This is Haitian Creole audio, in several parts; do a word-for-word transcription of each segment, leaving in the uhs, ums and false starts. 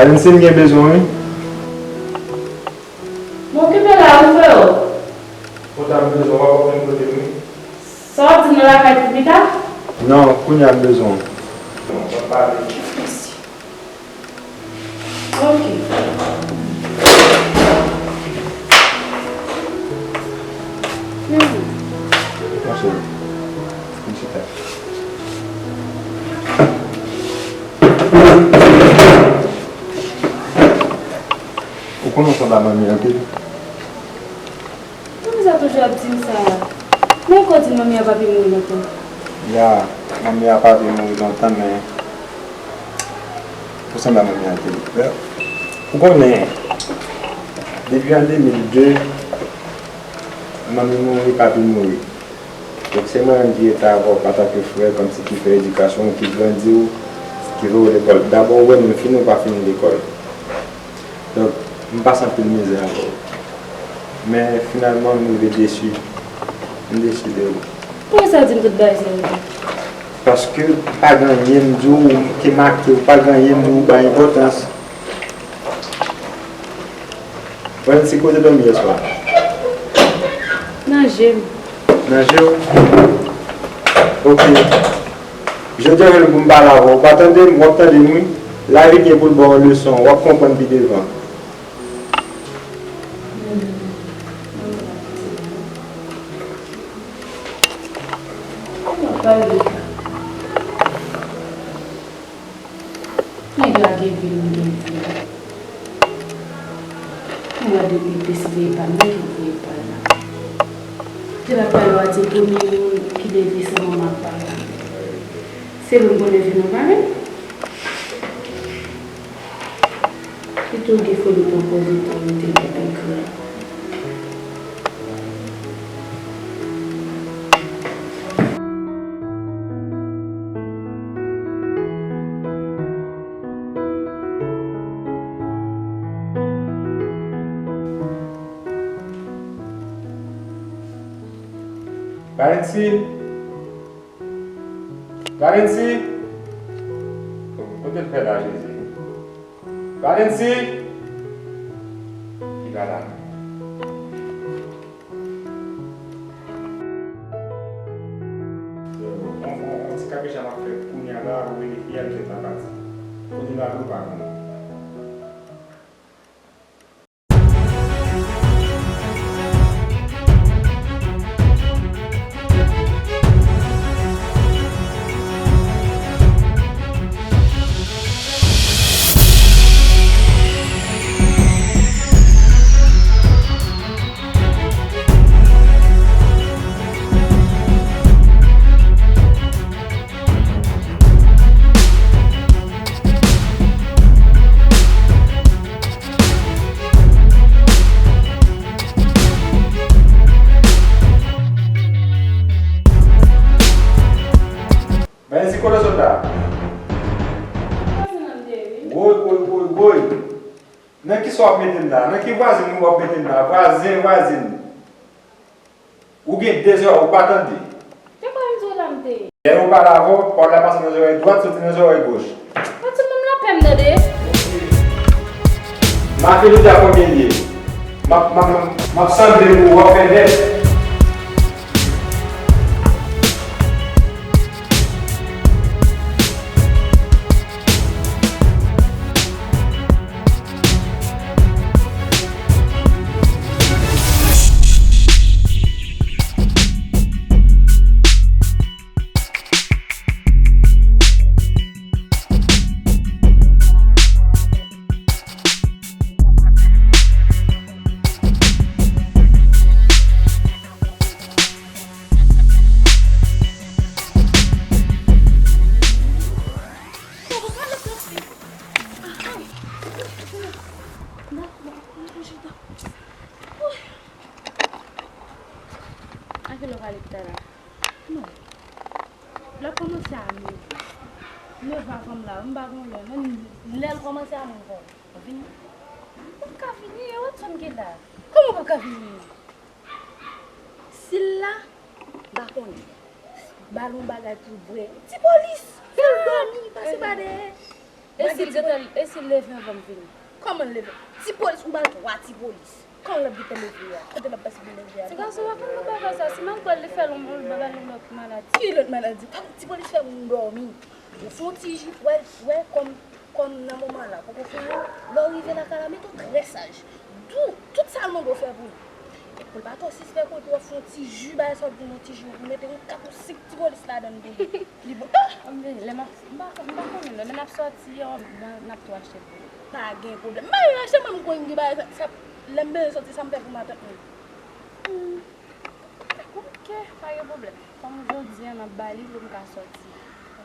Valentin gen bezwen wi. M okipe la wi freo. Ou ta bezwen w ap vin kote m wi. Sa w ap di m nan lakay pou pita? Non, kounye a m bezwen w. Non, w ap pale. Mèsi. Ok. Hmm. Mache. Vin chita. Ou konnen w sanble a manmi anpil. Poukisa w toujou ap di m sa? Men kò di m manmi a pa vin mouri lontan. Ya, manmi a pa vin mouri lontan, men ou sanble a manmi anpil. Ou konnen, depi an de mil de, manmi mouri, papi mouri. Donk, se mwen menm ki rete avè w antanke frè, kòmsi ki fè edikasyon w, ki grandi w, ki voye w lekòl. Dabò, ou wè, nou fini, ou pa fini lekòl. Donk, m pase anpil mizè avè w. Men, finalman, m rive desi. M desi de ou. Poukisa w di m tout bagay sa yo? Paske pa gen anyen m di w ki make w, pa gen anyen m di w ou bay enpòtans. Valentin, kote w dòmi yèswa? Nan je m. Nan je w? Ok. Jodi a, jodi a pou m pale avè w. Ou pa tande m, w ap tande m wi. Lavi gen pou l ba w leson, w ap konprann pi devan. Nèg la gen vil, m gen vil. Mwen depi te se veye pa m, men ki veye pa la. Te la pale w a di premye moun ki leve se manman ak papa. Se vre m konnen vi nou pa menm. Pito w gen foli pran pòz otorite ki pi gran. Valentin! Valentin! Kote l fè la, Jezi? Valentin! Li pa la. Bon, bon, bon, ti kapicha m ap fè kounye a la, ou rele fi a, li fèk la pati. Kote l ale, ou pa konnen. Valentin, kote w sot la? Vwazen an m te ye wi. Woy, woy, woy, woy. Nan kisa w ap mete m la? Nan ki vwazen w ap mete m la? Vwazen, vwazen. Ou gen de zòrèy, ou pa tande. Te kwè m di w la m te ye. Lè yo pale avè w, pawòl la pase nan zòrèy dwat, soti nan zòrèy goch. Pati moun lapè m tande. Makelita konbyen l ye? M ap, m ap, m ap sanble pou w, w ap fè nèf. A kilè w prale pita la? Non. L ap kòmanse a nèf. Nèf avan m la, m pa gon lè, menm lè l kòmanse a nèf avan. Vini. M p ap ka vini, e Watson ki la. Kòman w p ap ka vini? Si l la, m pa konnen. Ba l yon bagay tout vre. Ti polis! Fè l dòmi, pase pa dèyè. E si l gentan, e si l leve anvan m vini? Kòman l leve? Ti polis, ou ba l twa ti polis. Kòman l ap gentan leve a? Kote l ap pase pou l leve a? Ti gason pa konn nan bagay sa. Si m al pral li fè l yon, yon bagay, yon lòt maladi. Ki lòt maladi? Pa ti polis fè moun dòmi. Ou fè yon ti ji, wè, wè, kòm, kòm nan moman la, poko fini, lè w rive lakay la, mete w trè saj. Dou, tout sa l mande w fè pou li. Pou l pa twò sispèk ou, epi w ap fè yon ti ji, bagay sa w di yon ti ji, ou mete yon kat ou senk ti polis ladan l pou li. Li bon. Ah! M vini, lè m ap, m pa, m pa konnen non, lè n ap sòti, yo, n, n ap tou achte pou li. Pa gen pwoblèm. M pa gen achte, mwen, m konn gen bagay sa, sa, lè m bezwen sòti, sa m fè pou matant mwen. Hmm. Ok, pa gen pwoblèm. Kòm jodi a m ap ba li pou m ka sòti.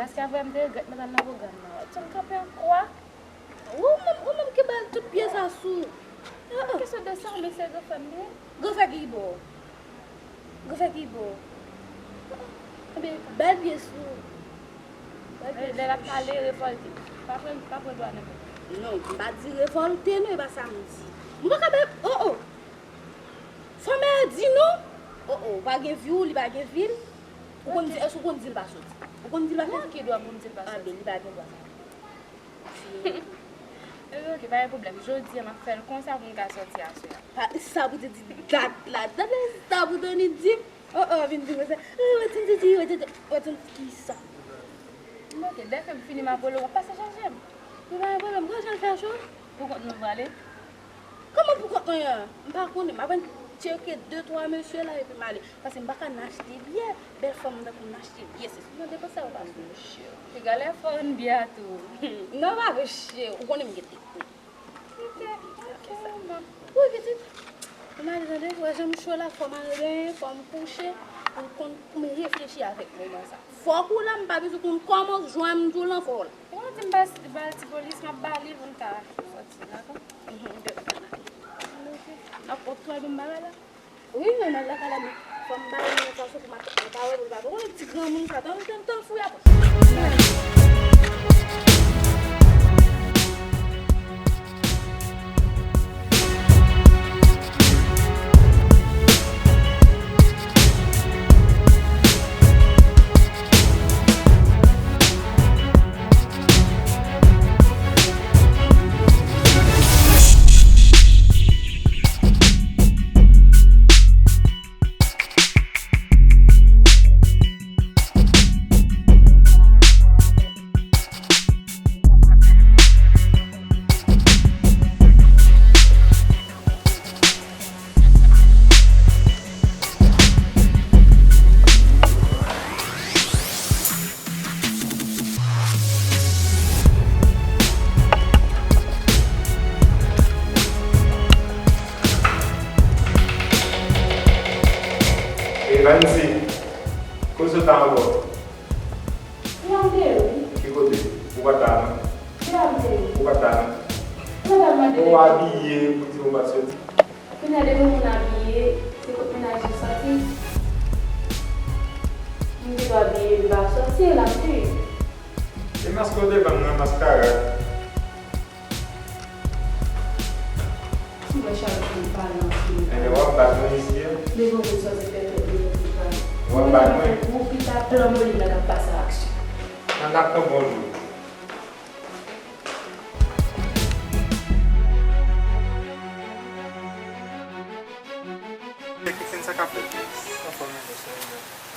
Paske apre m te regrèt m pa t al nan pwogram nan. Wè, m kanpe an kwa. Ou menm, ou menm ki ba l tout pye sa sou. Ah, ah. Kesyon de sa, men se granfrè m li ye. Granfrè ki bò? Granfrè ki bò? Ebyen, ba l pye sou. Ba l pye sou. Lè l ap pale, revòlte. Pa pran, pa pran dwa nenpòt. Non, m pa di revòlte, non, e pa sa m di. M pa ka ba, oh, oh. Fanm a di non. Oh, oh, pa gen vi w, li pa gen vi l. Ou konn di, èske ou konn di l pa soti? Ou konn di l pa soti? Mwen ki dwa pou m di l pa soti? Ah, ben, li pa gen dwa sa. Ebyen, ok, pa gen pwoblèm. Jodi a, m ap fè l konsa pou n ka sòti aswè a. Pa, sa pou te di dat la. Dat la, sa pou Tony di. Oh, oh, vin di konsa. Oh, wè, Tony di, wè, Tony, wè, Tony, ki sa? Ok, dèfè m fini m ap rele w, w ap pase chache m. Li pa gen pwoblèm, gwo jan l fè cho. Pou kont nou prale? Kòman pou kont mwen an? M pa konnen. M ap tcheke de twa mesye la epi m ale. Paske m pa ka n achte byè. Bèl fanm tankou m n achte byè. Se sou nan depanse yo pa sou. Piga lè fò vin byè a tou. Non, pa vre, cheri. Ou konnen m gen teknik. Ok, ok, bon. Wi, pitit. M ale tande, wè jan m cho la, fò m al benyen, fò m kouche, pou m konn, pou m reflechi avèk moman sa. Fòk ou la, m pa bezwen konn kòman, jwenn m tou lan fò w la. Ou di m ba, ba l ti polis, m ap ba li pou l ka sòti, dakò? Mhm, m te kontan la. Ok. N ap oktwa ban m bagay la? Wi, men m al lakay la, men fò m ba li yon fason pou m ap, m pa wè pou l pa, ou konnen ti granmoun sa, tan, tan, tan fou y ap. Evanzi, kote w ta ankò? Deja m te ye, wi. Ki kote? Ou pa t la, non? Deja m te ye. Ou pa t la, non? Ou pa t mande. Ou abiye pou di w pa t soti? Kounye a depi moun abiye, se kot mennaj li sòti. M te dwe abiye, li pa sòti, e la m te ye. E mask ou te ban m nan, maskara? Mwen chak jou m pale anpil. Ebyen, w ap bat mwen isi a? Depi w vin sòti fè tèt li pou pale. W ap bat mwen? Gwo pita plan molim nan k ap pase aksyon. An ap pran bonjou. Kiksen sa k ap fèt? Anfòm, mesye.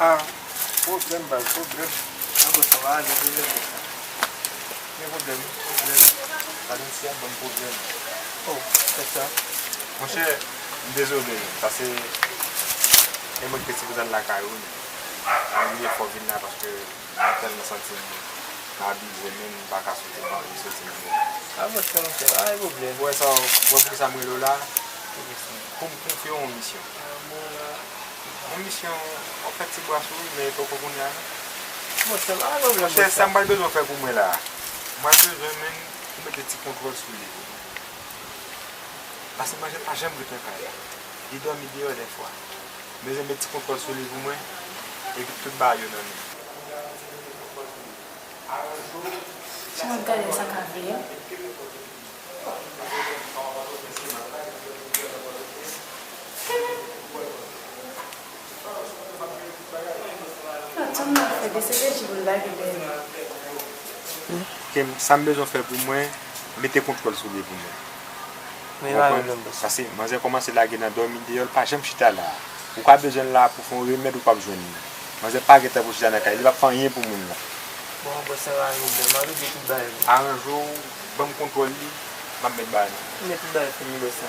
Ah, pwoblèm, baz, pwoblèm. Nan bòs la, gen pwoblèm, bòs la. Gen pwoblèm, pwoblèm. Valencia ban m pwoblèm. Oh, kisa? Monchè, m dezole, paske e mwen ki te sipoze al lakay ou, m bliye fè w vin la paske m tèlman santi m abize, menm m pa ka soti, m pa anvi soti menm. Ah, monchè, monchè, pa gen pwoblèm. Ou wè sa, ou wè poukisa m rele w la? Pou m konfye w yon misyon. Yon misyon, w ap fè ti bwa sou li, men poko kounye a, non. Monchè, pa gen pwoblèm, monchè, sa m pral bezwen w fè pou mwen la a, m pral bezwen menm ou mete ti kontwòl sou li pou mwen. Paske manzè pa janm ret nan kay la. Li dòmi deyò dèfwa. M bezwen met ti kontwòl sou li pou mwen, epi tout bagay yo nan men m. Sa w ap gade sa ka vle a? Atann nan fè de se de jibou l bagay de. Ke m, sa m bezwen fè pou mwen, mete kontwòl sou li pou mwen. Ou konprann? Paske manzè kòmanse lage nan dòmi deyò, l pa janm chita la. Ou ka bezwen l la pou fè yon remèd, ou p ap jwenn li. Manzè pa gentan pou chita nan kay, li p ap fè anyen pou moun nan. Bon, bòs, sa va, nou bon, m ap regle tout bagay. Aranje w, ban m kontwòl li, m ap met bagay nan. Met tout bagay fini, bòs. M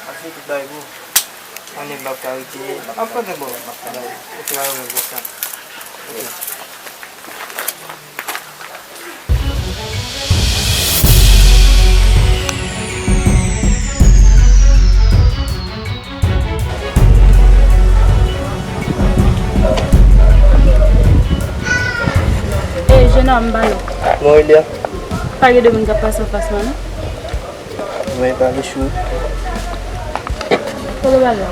ap fè tout bagay pou ou. Anyen m p ap ka rete. M ap pran bon, m ap travay. Ok, pa gen pwoblèm, bòs. Ok. Ey, jenòm, m ba nou. Mwen, Elia. Pa gen de moun k ap pase anfas mwen, non? Mwen, pa gen chou. Kote w al la?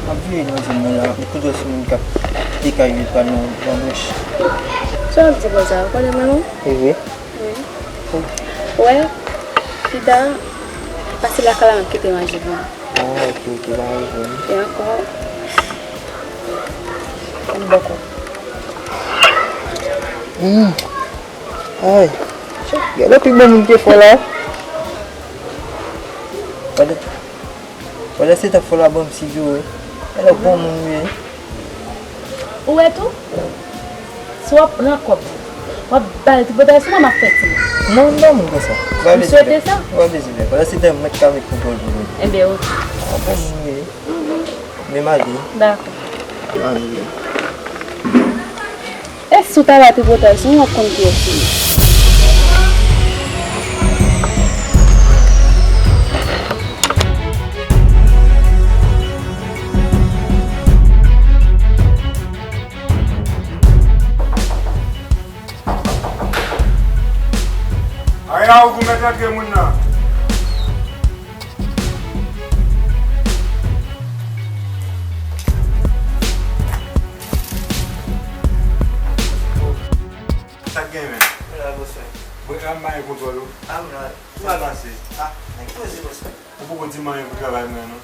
M ap veye nan zòn nan la, m koute se moun k ap dekay li pral nan, nan bouch. Sa w ap di konsa, ou konnen mwen, non? Wi, wi. Wi. Ou wè, pita, pase lakay la, m ap kite manje pou ou. Ah, ok, ok, pa gen pwoblèm. E ankò, m bòkò. Hmm. Ay. Gade pi bon moun ke fò la. Pandan, pandan se tan fò la ban m si dure. Gade bon moun li ye. Ou wè tou? Si w ap pran kòb, w ap ba l tripotay sou mwen, m ap fè ti. Non, m pa moun konsa. M swete sa. Ou pa bezwen pè. Pandan se tan, mwen ka met kontwòl pou mwen. Enben, ok. Ah, bon moun li ye. Men m ale. Dakò. M ale. E si w ta ba tripotay sou mwen, w ap konn kiyès li ye. Aya, ou pou mèt antre moun nan. Sa k gen, men? Mwen la, bòs mwen. Bon, la m pa gen kontwòl ou. A, m la. Sa k pase? A, nèg poze, bòs mwen. Ou poko di m anyen pou travay mwen, non?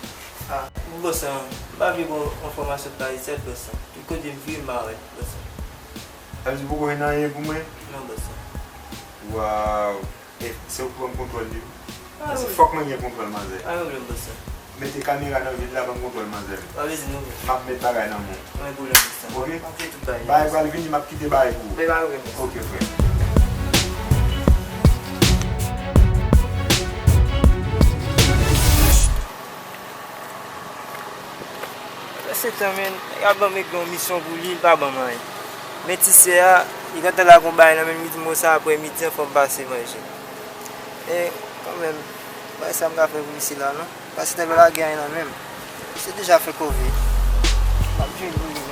A, bòs mwen, m pa vle gon enfòmasyon pa isit, bòs mwen. Tout kote m vire, m pa wè, bòs mwen. Sa vle di ou poko jwenn anyen pou mwen? Non, bòs mwen. Waw. E se ou ki ban m kontwòl li wi. Paske fòk mwen gen kontwòl manzè. Pa gen pwoblèm, bòs. Mete kamera nan vit la, ban m kontwòl manzè. Pa vle di nou. M ap met bagay nan men w. Pa gen pwoblèm, bòs. Ok? M ap fè tout bagay. Bagay pral vini, m ap kite bagay pou ou. Men pa gen pwoblèm, bòs. Ok, frè. Pandan se tan, men, nèg ap ban m regle yon misyon pou li, li pa ban m anyen. Men ti sè a, li gentan lage yon bagay nan men m, li di m konsa, aprè midi an, fò m pase manje. Men, kanmenm, bagay sa m ka fè pou misye la, non. Paske nèg la pa gen anyen nan men m. Misye deja fè kòve. M ap jwenn pou li, non.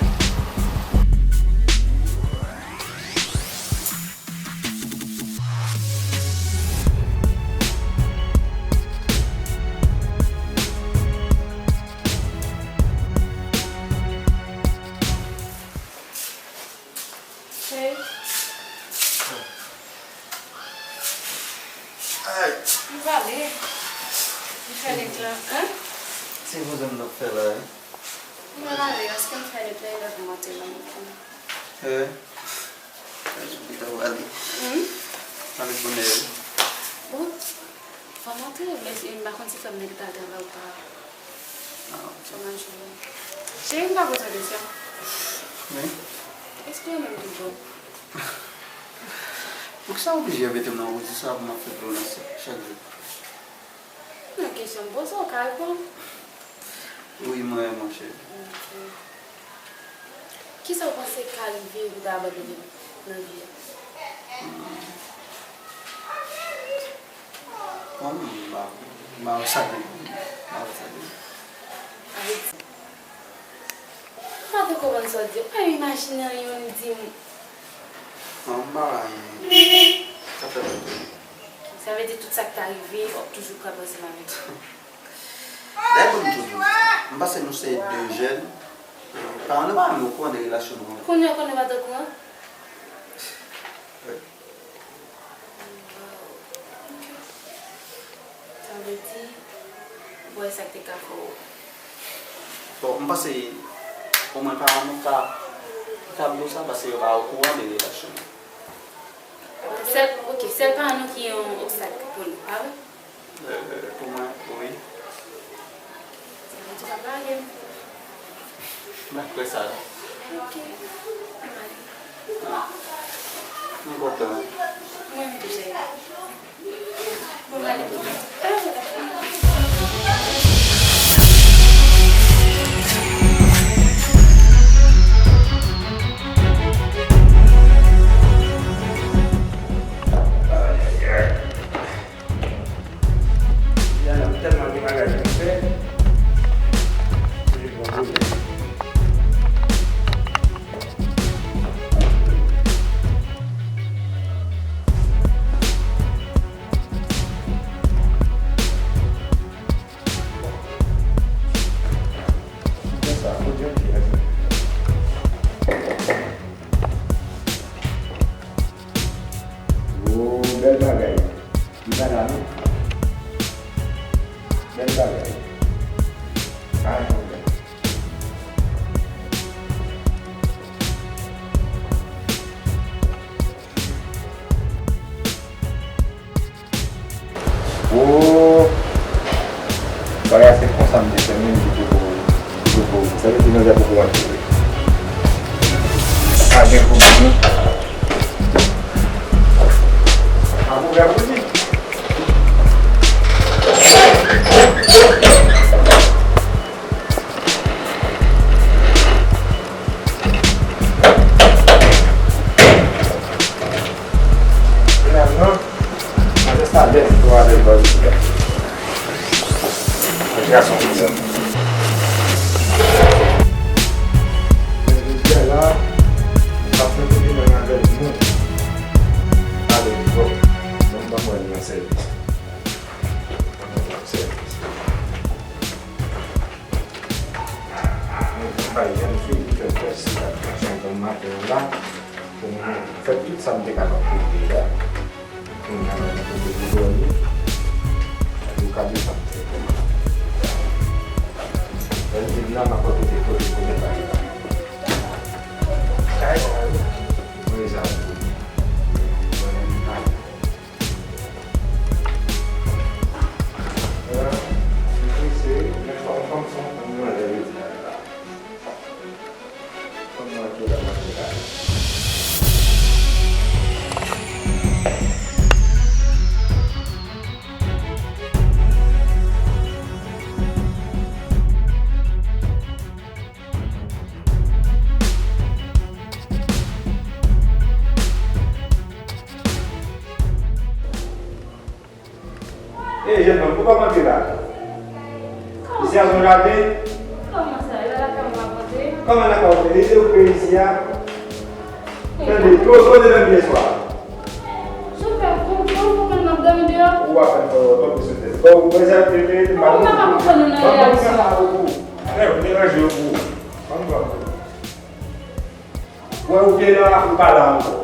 Hey. Ay. M pale. M fè nèt la, hein? Se vouzan m nan fè la, hein? M pral ale, èske m fè nèt la, e lè pou m antre la, m konn. Eh. Mwen ta pral ale. Hmm? Pale bonè, wi. Bon, fò m antre, men m pa konn si frè m mèt al travay ou pa. Ah, ok. Fò m al jwenn li. Cheri, m pa poze w kesyon. Wi? Èske ou menm tout bon? Poukisa w oblije mete m nan pozisyon sa pou m ap fè vle w nan chak jou? Nan kesyon m poze w, ou ka reponn. Wi, mwen, monchè. Ok. Kisa w panse k ka rive ou ta abandone nan vi a? Hmm. Bon, m pa, m pa wè sa de, m pa wè sa de. Sa vle di, m pa twò konprann sa w di. Ou pa imajine anyen, ou di m. Non, m pa wè anyen. Sa fè mwen pè. Sa vle di tout sa k ta rive, w ap toujou kanpe ansanm avèk li. Dayè, ban m tou di w sa. M panse nou se de jèn. Paran nou pa menm okouran de relasyon nou an. Kounye a, kounye a, ou pa t okouran? Wi. Sa vle di, ou pa wè sa k te ka fè w. Bon, m panse, omwen paran nou ka, ka di w sa, paske yo pa okouran de relasyon nou. Sèl, ok, sèl paran nou ki yon obstak pou nou, pa vre? Euh, pou mwen, wi. Sa vle di w p ap lage m? M pa kwè sa, non. Ok. M ale. Ah. M kontan. Mwen menm tou, cheri. Bon, m ale. Ayayay. Jodi a la, m tèlman gen bagay pou m fè. Se yon gwo pwoblèm. Bon. Konsa, kote yon ti asanble. Oh, bèl bagay. Li pa la non. Bèl bagay. Pa gen pwoblèm. Oh, bagay se konsa m te fè menm, li poko, li poko, sa vle di manzè poko rantre vre. Pa gen pwoblèm non. Pa pwoblèm pou li. Finalman, manzè sa lèd pou avèk bòz li a. Yon gason konsa. Men jodi a la, m ap mete men m avèk nou. Avèk vòt. Mwen, ban mwen nan sèvis. Ban mwen nan sèvis. Mwen bay jèn fi ki fè prèske kat kat chan granm maten an la pou mwen fè tout sa m te kapab pou li la. Kounye a, mwen te pou dòmi. Epi w ka desann tèt ou. Lè m di m nan, m ap pote kote pou mwen bay la. Kay sa wi. Mwen sa pou li. Mwen menm pa. Ey, jèn fanm, ou p ap antre la? Isi a se yon jaden? Kòman sa? E pa lakay mwen ap antre? Kòman lakay ou? Li te okipè isi a? Tande, tro, tro de menm yè swa. Sou fè konprann pou konn m ap dòmi deyò? Ou ap fè twòp sou tèt. Bon, mwen sa te te te. Ou pa ka konprann nou nan reyalite. Frè, ou deranje yo pou ou. Ann pran pou ou. Wè ou te la, ou pa la ankò.